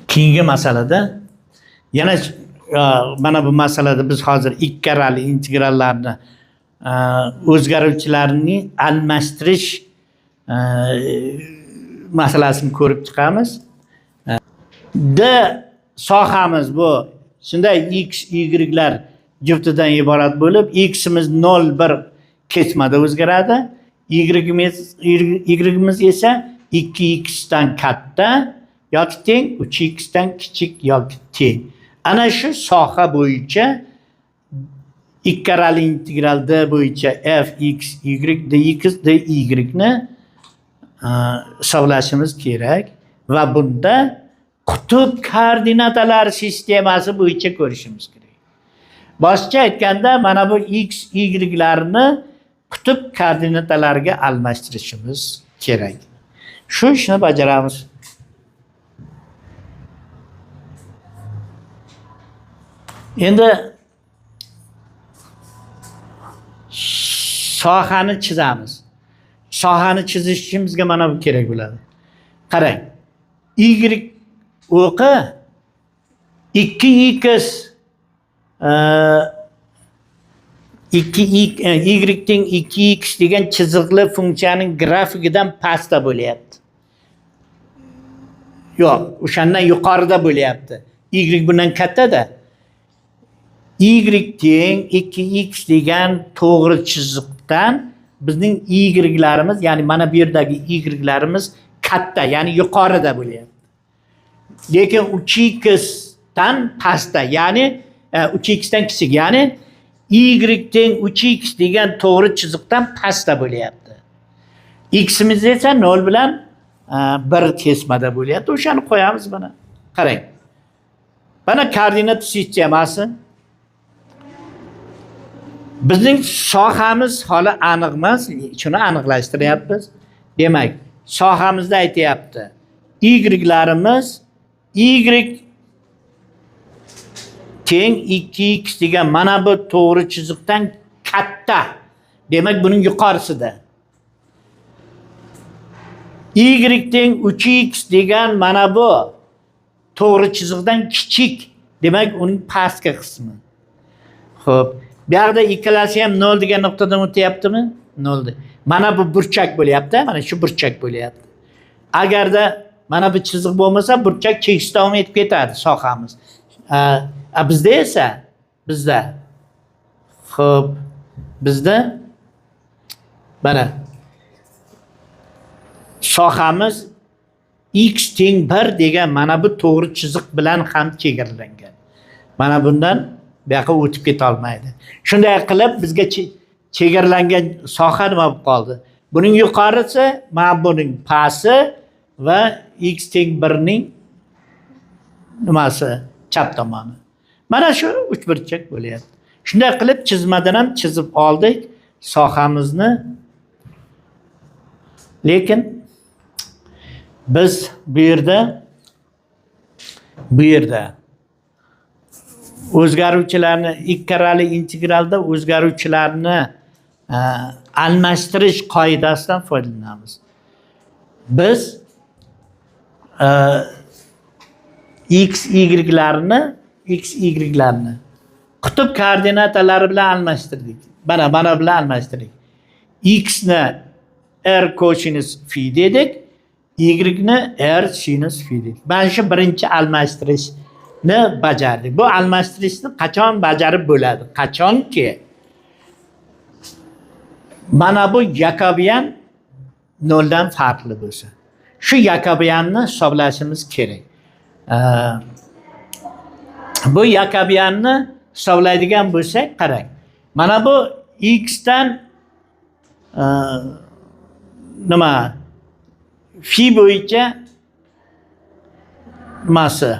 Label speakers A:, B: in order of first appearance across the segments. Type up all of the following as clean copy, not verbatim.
A: Keyingi masalada yana mana bu masalada biz hozir ikkarali integrallarni o'zgaruvchilarni almashtirish masalasini ko'rib chiqamiz. D sohamiz bu shunday x, y'lar juftidan iborat bo'lib, x'imiz 0, 1 kesmada o'zgaradi. Y'imiz esa 2x dan katta yoki teng, 3x dan kichik yoki teng. Ana shu soha bo'yicha ikkarali integral d bo'yicha f, x, y, dx, dy ni hisoblashimiz kerak va bunda qutb koordinatalar sistemasi bo'yicha ko'rishimiz kerak. Boshqa aytganda mana bu x, y'larni qutb koordinatalariga almashtirishimiz kerak. Shu ishni bajaramiz. Endi sohani chizamiz. Sohani chizish uchun bizga mana bu kerak bo'ladi. Qarang. Y o'qi 2x 2 y teng 2x degan chiziqli funksiyaning grafigidan pastda bo'lyapti. Yo'q, o'shandan yuqorida bo'lyapti. Y bundan katta-da. Y teng 2x degan to'g'ri chiziqdan bizning y'larimiz, ya'ni mana bu yerdagi y'larimiz katta, ya'ni yuqorida bo'lyapti. Lekin 3x dan pastda, ya'ni 3x dan kichik, ya'ni y teng 3x degan to'g'ri chiziqdan pastda bo'lyapti. X'imiz esa 0 bilan 1 kesmada bo'lyapti. O'shani qo'yamiz mana. Qarang. Mana koordinat sistemasi. Bizning sohamiz hali aniq emas, shuni aniqlashtiryapmiz. Demak, sohamizda aytyapti. Y'larimiz y teng 2x degan mana bu to'g'ri chiziqdan katta. Demak, buning yuqorisida. Y teng 3x degan mana bu to'g'ri chiziqdan kichik. Demak, uning pastki qismi. Xo'p, bu yoqda ikkalasi ham 0 degan nuqtadan o'tyaptimi? 0. Mana bu burchak bo'lyapti, mana shu burchak bo'lyapti. Agarda mana bu chiziq bo'lmasa, burchak cheksiz davom etib ketadi sohamiz. Bizda esa bizda xo'p, bizda mana sohamiz x teng 1 degan mana bu to'g'ri chiziq bilan ham chegaralangan. Mana bundan bu yoqqa o'tib keta olmaydi. Shunday qilib bizga chegaralangan soha nima bo'lib qoldi? Buning yuqorisi, mana buning pasti va x teng 1 ning nimasi chap tomoni. Mana shu uchburchak bo'lyapti. Shunday qilib chizmadan ham chizib oldik sohamizni. Lekin biz bu yerda o'zgaruvchilarni ikkarali integralda o'zgaruvchilarni almashtirish qoidasidan foydalanamiz. Biz x, y'larni qutb koordinatalari bilan almashtirdik. Mana bilan almashtirdik. X ni r kosinus fi dedik, y ni r sinus fi dedik. Mana shu birinchi almashtirishni bajardik. Bu almashtirishni qachon bajarib bo'ladi? Qachonki mana bu Jakobian noldan farqli bo'lsa. Shu Jakobianni hisoblashimiz kerak. Bu Jakobianni hisoblaydigan bo'lsak, qarang. Mana bu x dan nima fi bo'yicha nimasi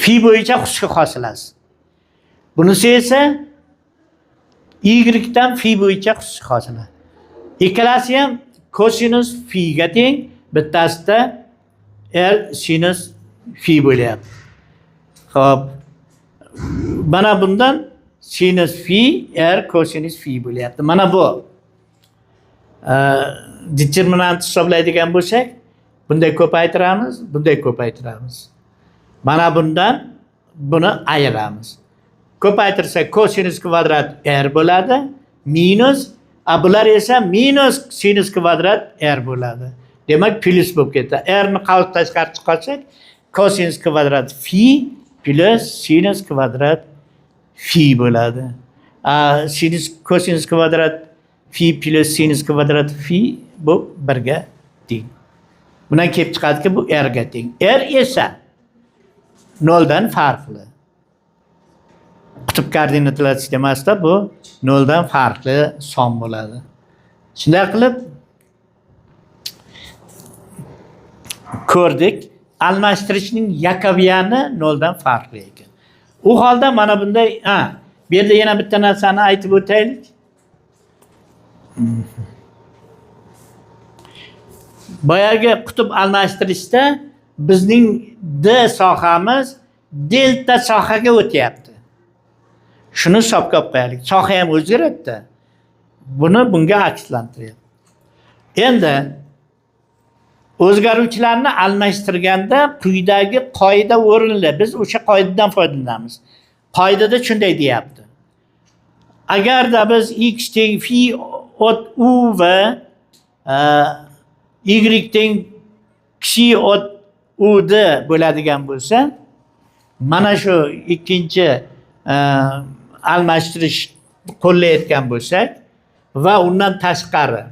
A: fi bo'yicha xushki hosilasi. Bunisi esa y dan fi bo'yicha xushki hosila. Ikkalasi ham kosinus fi ga teng, bittasida r sinus fi bo'lyapti. Xo'p. Mana bundan sinus fi r kosinus fi bo'lyapti. Mana bu determinant hisoblaydigan bo'lsak, Bunday ko'paytiramiz, bunday ko'paytiramiz. Mana bundan buni ayiramiz. Ko'paytirsak kosinus kvadrat r bo'ladi, minus, bular esa minus sinus kvadrat r bo'ladi. Demak, plyus bo'lib ketdi. R ni qavs tashqari chiqarsak, kosinus kvadrat fi plyus sinus kvadrat fi bo'ladi. Sinus kosinus kvadrat fi plyus sinus kvadrat fi bu birga teng. Bundan kelib chiqadiki, bu r ga teng. R esa noldan farqli. Qutb koordinatalar sistemasida bu noldan farqli son bo'ladi. Shunday qilib ko'rdik, almashtirishning Yakobiyani noldan farqli ekan. U holda mana bunday, bu yerda yana bitta narsani aytib o'taylik. Boyagi qutb almashtirishda bizning D sohamiz delta sohaga o'tyapti. Shuni hisobga olib qo'yaylik. Soha ham o'zgaradi. Buni bunga akslantiryapti. Endi o'zgaruvchilarni almashtirganda quyidagi qoida o'rinli. Biz o'sha qoidadan foydalanamiz. Qoidada shunday deyapti. Agarda biz x teng fi ot u va y teng xi ot u d bo'ladigan bo'lsa, mana shu ikkinchi almashtirish qo'llayotgan bo'lsak va undan tashqari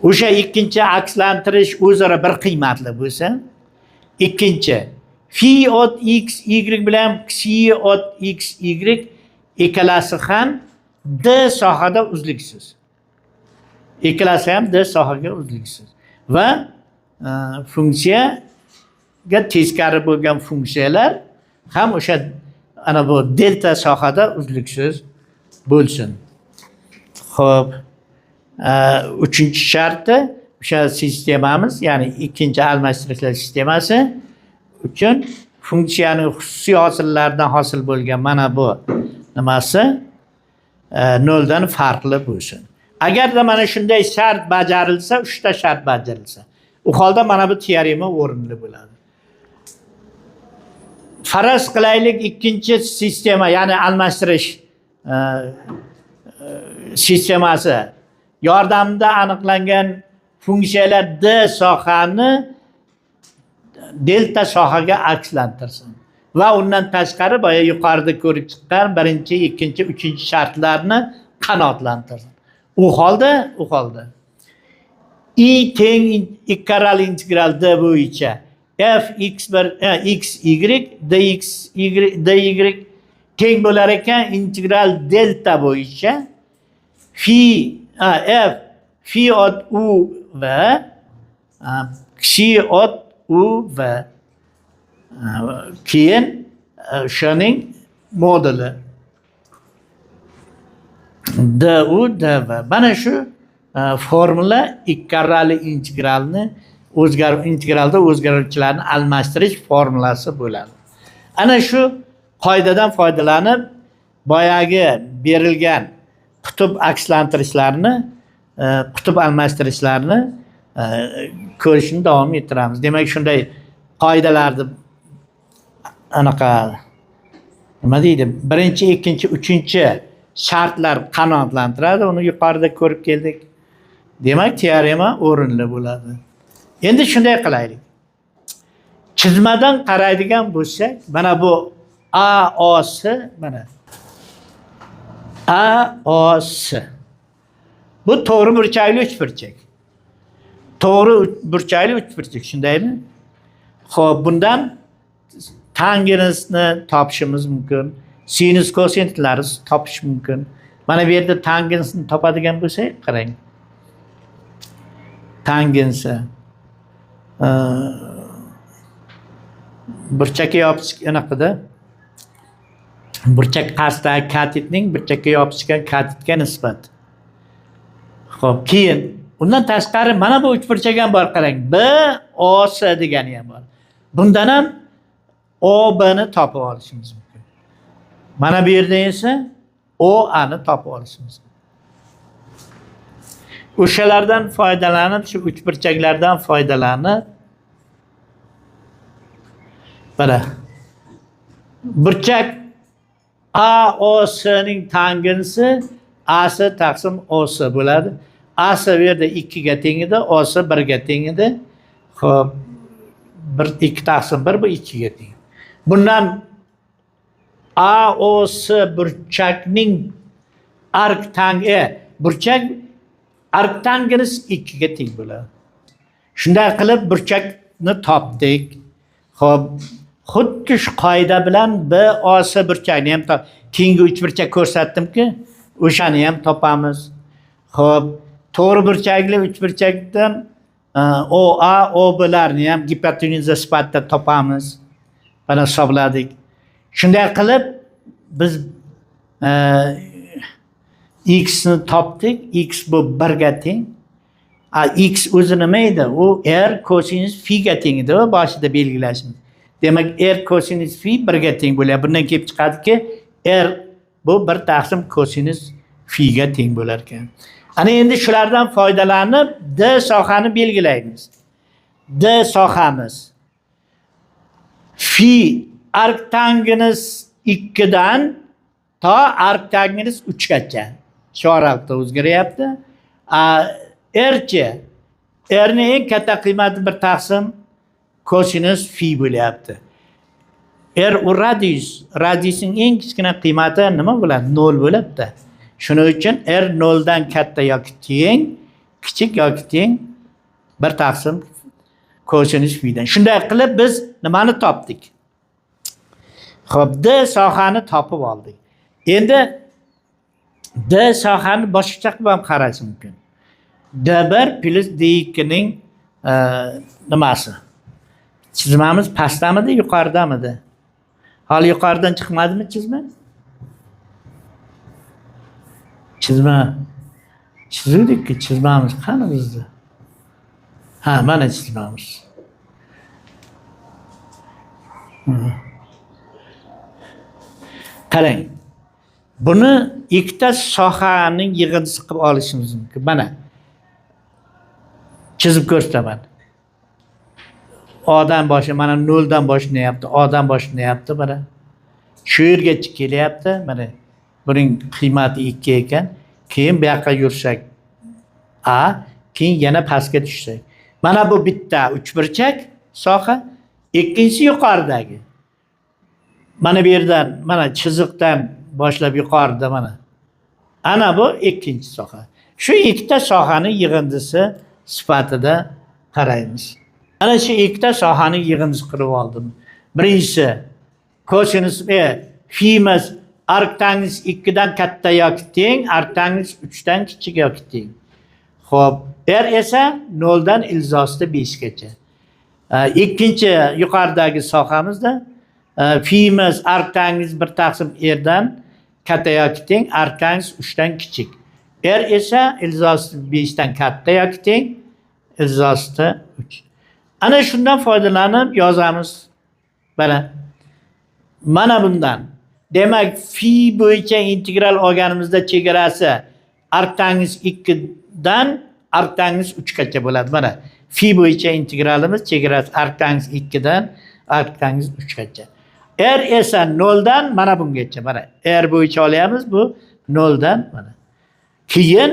A: o'sha ikkinchi akslantirish o'zaro bir qiymatli bo'lsa, ikkinchi fi ot x y bilan xi ot x y ikkalasi ham d sohada uzluksiz. Ikkalasi ham d sohaga uzluksiz va funksiyaga teskari bo'lgan funksiyalar ham o'sha ana bu delta sohada uzluksiz bo'lsin. Xo'p, uchinchi sharti o'sha sistemamiz, ya'ni ikkinchi almashtirishlar sistemasi uchun funksiyaning xususiy hosillaridan hosil bo'lgan mana bu nimasi noldan farqli bo'lsin. Agarda mana shunday shart bajarilsa, uchta shart bajarilsa, u holda mana bu teorema o'rinli bo'ladi. Faraz qilaylik ikkinchi sistema, ya'ni almashtirish sistemasi yordamida aniqlangan funksiyalar d sohani delta sohaga akslantirsin va undan tashqari boya yuqorida ko'rib chiqqan birinchi, ikkinchi, uchinchi shartlarni qanoatlantirsin. U holda i teng ikkarali integral d bo'yicha f x1 x y dx y dy teng bo'lar ekan integral delta bo'yicha fi f fi ot u va xi ot u va keyin o'shaning moduli du dv. Mana shu formula ikkarali integralni integralda o'zgaruvchilarni almashtirish formulasi bo'ladi. Ana shu qoidadan foydalanib boyagi berilgan qutb akslantirishlarni, qutb almashtirishlarni ko'rishni davom ettiramiz. Demak, shunday qoidalarni anaqa nima deydi? Birinchi, ikkinchi, uchinchi shartlar qanoatlantiradi. Uni yuqorida ko'rib keldik. Demak, teorema o'rinli bo'ladi. Endi shunday qilaylik. Chizmadan qaraydigan bo'lsak, mana bu A O S mana A O S. Bu to'g'ri burchakli uchburchak. To'g'ri burchakli uchburchak, shundaymi? Xo'p, bundan tangensni topishimiz mumkin. Sinus kosinuslarni topish mumkin. Mana bu yerda tangensni topadigan bo'lsak, qarang. Tangensi burchakka yopishgan anaqada burchak qarshisidagi katetning burchakka yopishgan katetga nisbat. Xo'p, keyin undan tashqari mana bu uchburchak ham bor, qarang. B O S degani ham bor. Bundan ham O B ni topib olishimiz mumkin. Mana bu yerda esa O A ni topib olishimiz mumkin. O'shalardan foydalanib, shu uchburchaklardan foydalanib, mana burchak AOS ning tangensi AS taqsim OS bo'ladi. AS bu yerda 2 ga teng edi, OS 1 ga teng edi. Xo'p, 1 2 taqsim 1 bu 2 ga teng. Bundan AOS burchakning burchak arctangens 2 ga teng bo'ladi. Shunday qilib burchakni topdik. Xo'p, xuddi shu qoida bilan BOS burchakni ham keyingi uchburchak ko'rsatdimki, o'shani ham topamiz. Xo'p, to'g'ri burchakli uchburchakdan OA, OBlarni ham gipotenuza sifatida topamiz. Mana hisobladik. Shunday qilib biz x ni topdik. X bu 1 ga teng. X o'zi nima edi? U r kosinus fi ga teng edi, boshida belgilashimiz. Demak, r kosinus fi 1 ga teng bo'ladi. Bundan kelib chiqadiki, r bu 1 taqsim kosinus fi ga teng bo'lar ekan. Ana endi shulardan foydalanib d sohani belgilaymiz. D sohamiz fi arctangens 2 dan to arctangens 3 gacha. Shu oraliqda o'zgaryapti. Rchi, r ning eng katta qiymati 1 taqsim kosinus fi bo'lyapti. R u radius, radiusning eng kichkina qiymati nima bo'ladi? 0 bo'ladi. Shuning uchun r 0 dan katta yoki teng, kichik yoki teng 1 taqsim kosinus fidan. Shunday qilib biz nimani topdik? Xo'p, d sohani topib oldik. Endi d sohani boshqacha qilib ham qarash mumkin. D1 plus D2 ning nimasi? Chizmamiz pastdamidi, yuqoridamidi? Hali yuqoridan chiqmadimi chizma? Chizma chizuvdik-ku, chizmamiz qani bizda? Ha, mana chizmamiz. Qarang. Buni ikkita sohaning yig'indisi qilib olishimiz mumkin. Mana chizib ko'rsataman. O'dan boshi mana 0 dan boshlayapti, O'dan boshlayapti mana. Shu yergacha kelyapti, mana buning qiymati 2 ekan. Keyin bu yoqqa yursak A, keyin yana pastga tushsak. Mana bu bitta uchburchak soha, ikkinchisi yuqoridagi. Mana bu yerdan, mana chiziqdan boshlab yuqorida mana. Ana bu ikkinchi soha. Shu ikkita sohaning yig'indisi sifatida qaraymiz. Ana shu ikkita sohaning yig'indisi qilib oldim. Birinchisi kosinus fimiz arctangens 2 dan katta yoki teng, arctangens 3 dan kichik yoki teng. Xo'p, r esa 0 dan ilzosida 5 gacha. Ikkinchi yuqoridagi sohamizda fimiz arctangens 1 taqsim r dan katta yoki teng, arctangens 3 dan kichik. R esa ilzosida 5 dan katta yoki teng, ilzosida 3. Ana shundan foydalanib yozamiz. Mana. Mana bundan. Demak, fi bo'yicha integral olganimizda chegarasi arctangens 2 dan arctangens 3 gacha bo'ladi. Mana fi bo'yicha integralimiz chegarasi arctangens 2 dan arctangens 3 gacha. R esa 0 dan mana bungacha. Mana r bo'yicha olyapmiz, bu 0 dan mana. Keyin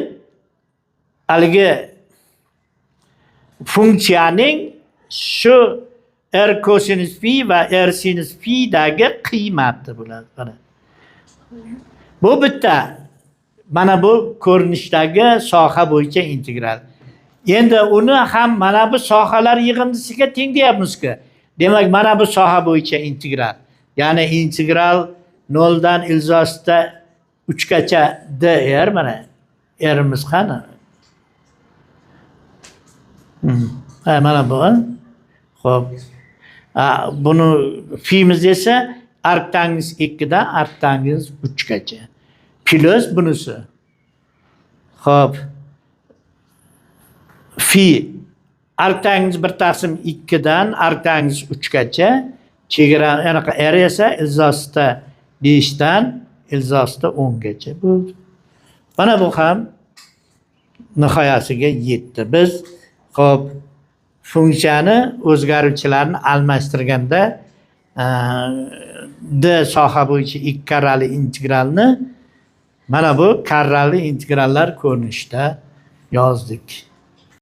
A: haligi funksiyaning shu r kosinus fi va r sinus fi dagi qiymati bo'ladi. Mana. Bu bitta mana bu ko'rinishdagi soha bo'yicha integral. Endi uni ham mana bu sohalar yig'indisiga teng deyapmiz-ku. Demak, mana bu soha bo'yicha integral. Ya'ni integral 0 dan ilzosida 3 gacha dr, mana rimiz qani? Ha, mana bu. Xo'p. Buni fimiz esa arctangens 2 dan arctangens 3 gacha. Plus bunisi. Xo'p. Fi arctangens 1 taqsim 2 dan arctangens 3 gacha chegara anaqa r esa ilzosida 5 dan ilzosida 10 gacha. Bu mana bu ham Nihoyasiga yetdi. Biz, xo'p, funksiyani o'zgaruvchilarni almashtirganda d soha bo'yicha ikki karrali integralni mana bu karrali integrallar ko'rinishida yozdik.